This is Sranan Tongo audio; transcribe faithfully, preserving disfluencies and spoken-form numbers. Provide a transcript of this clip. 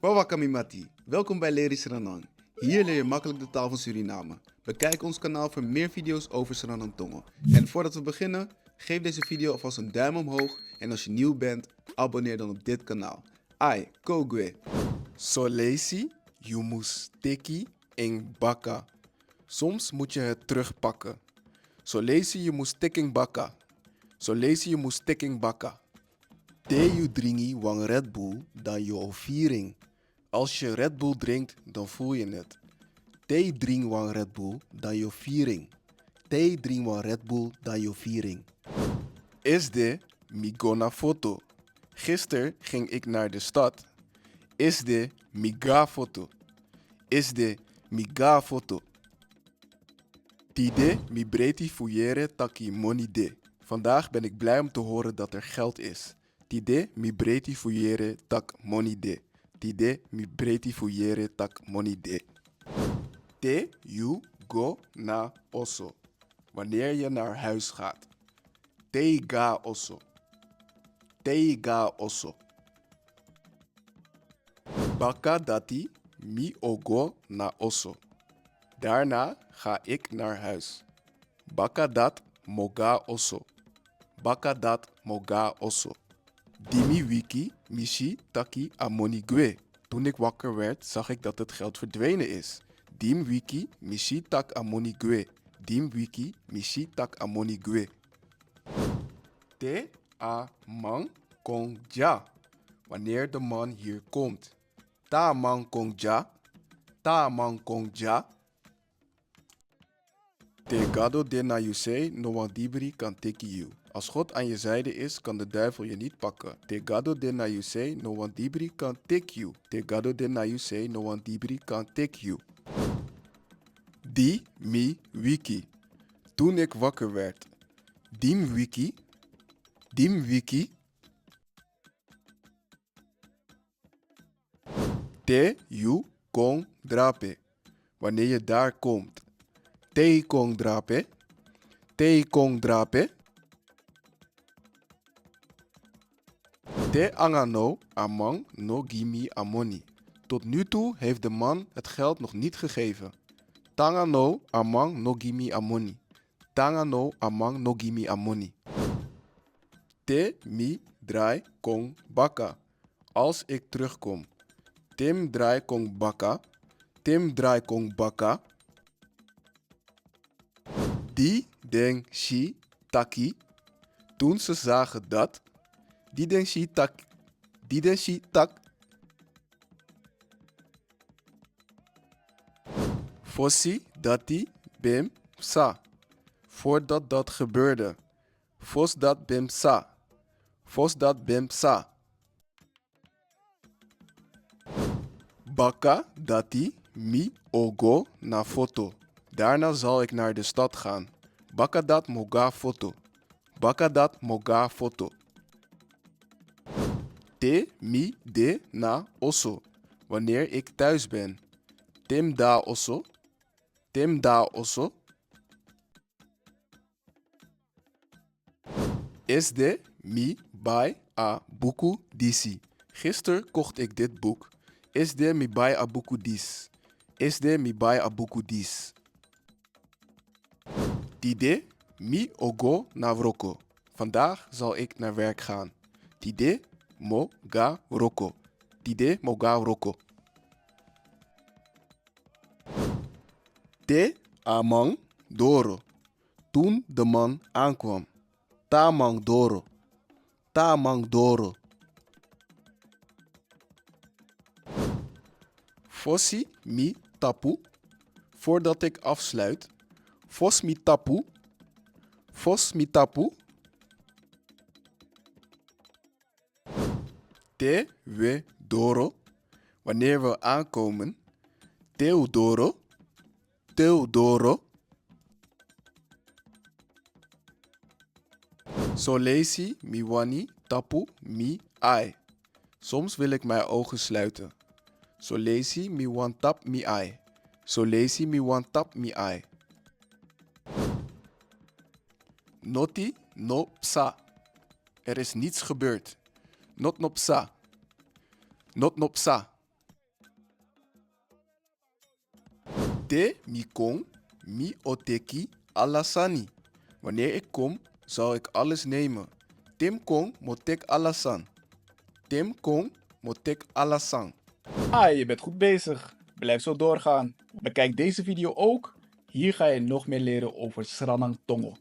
Pawaka mi mati, welkom bij Leer Sranan. Hier leer je makkelijk de taal van Suriname. Bekijk ons kanaal voor meer video's over Sranan tongo. En voordat we beginnen, geef deze video alvast een duim omhoog en als je nieuw bent, abonneer dan op dit kanaal. Ai, kogwe. Soleisi, yu mus teki en baka. Soms moet je het terugpakken. Soleisi, yu mus teki en baka. Soleisi, yu mus teki en baka. Te yu dringi wan Red Bull, dan yu o firi en. Als je Red Bull drinkt, dan voel je het. Te yu dringi wan Red Bull, dan yu o firi en. Te yu dringi wan Red Bull, dan yu o firi en. Esde, mi go na foto. Gisteren ging ik naar de stad. Esde, mi go na foto. Esde, mi go na foto. Tide mi breiti fu yere taki moni de. Vandaag ben ik blij om te horen dat er geld is. Tide mi breiti fu yere taki moni de. Tide mi breiti fu yere taki moni de. Te yu go na oso. Wanneer je naar huis gaat. Te yu go na oso. Te yu go na oso. Baka dati mi o go na oso. Daarna ga ik naar huis. Baka dati mi o go na oso. Baka dati mi o go na oso. Di mi wiki, mi si taki a moni gwe. Toen ik wakker werd, zag ik dat het geld verdwenen is. Di mi wiki, mi si taki a moni gwe. Di mi wiki, mi si taki a moni gwe. Te a man kon dya. Wanneer de man hier komt. Te a man kon dya. Te a man kon dya. Te Gado de na yu sei, no wan dibri kan teki yu. Als God aan je zijde is, kan de duivel je niet pakken. Te Gado de na yu sei, no wan dibri kan teki yu. Te Gado de na yu sei, no wan dibri kan teki yu. Di mi wiki. Toen ik wakker werd. Di mi wiki. Di mi wiki. Te yu kon drape. Wanneer je daar komt. Te yu kon drape. Te yu kon drape. Te nanga now a man no gi mi a moni. Tot nu toe heeft de man het geld nog niet gegeven. Te nanga now a man no gi mi a moni. Te nanga now a man no gi mi a moni. Te mi drai kon baka. Als ik terugkom. Te mi drai kon baka. Te mi drai kon baka. Di den si taki. Toen ze zagen dat. Di den si taki. Di den si taki. Fosi dati ben psa. Voordat dat gebeurde. Fosi dati ben psa. Fosi dati ben psa. Baka dati mi o go na foto. Daarna zal ik naar de stad gaan. Baka dati mi o go na foto. Baka dati mi o go na foto. Te mi de na oso. Wanneer ik thuis ben. Te mi de na oso. Te mi de na oso. Esde mi bai a buku disi. Gisteren kocht ik dit boek. Esde mi bai a buku disi. Esde mi bai a buku disi. Tide mi o go na wroko. Vandaag zal ik naar werk gaan. Tide mi o go na wroko. Tide mi o go na wroko. Te a man doro. Toen de man aankwam. Te a man doro. Te a man doro. Fosi mi tapu. Voordat ik afsluit. Fosi mi tapu. Fosi mi tapu. Te wi doro. Wanneer we aankomen. Te wi doro. Te wi doro. Soleisi mi wani tapu mi ai. Soms wil ik mijn ogen sluiten. Soleisi mi wani tapu mi ai. Soleisi mi wani tapu mi ai. Noti no psa. Er is niets gebeurd. Noti no psa. Noti no psa. Te mi kon, mi o teki ala sani. Wanneer ik kom, zal ik alles nemen. Te mi kon, mi o teki ala sani. Te mi kon, mi o teki ala sani. Ah, je bent goed bezig. Blijf zo doorgaan. Bekijk deze video ook. Hier ga je nog meer leren over Sranan Tongo.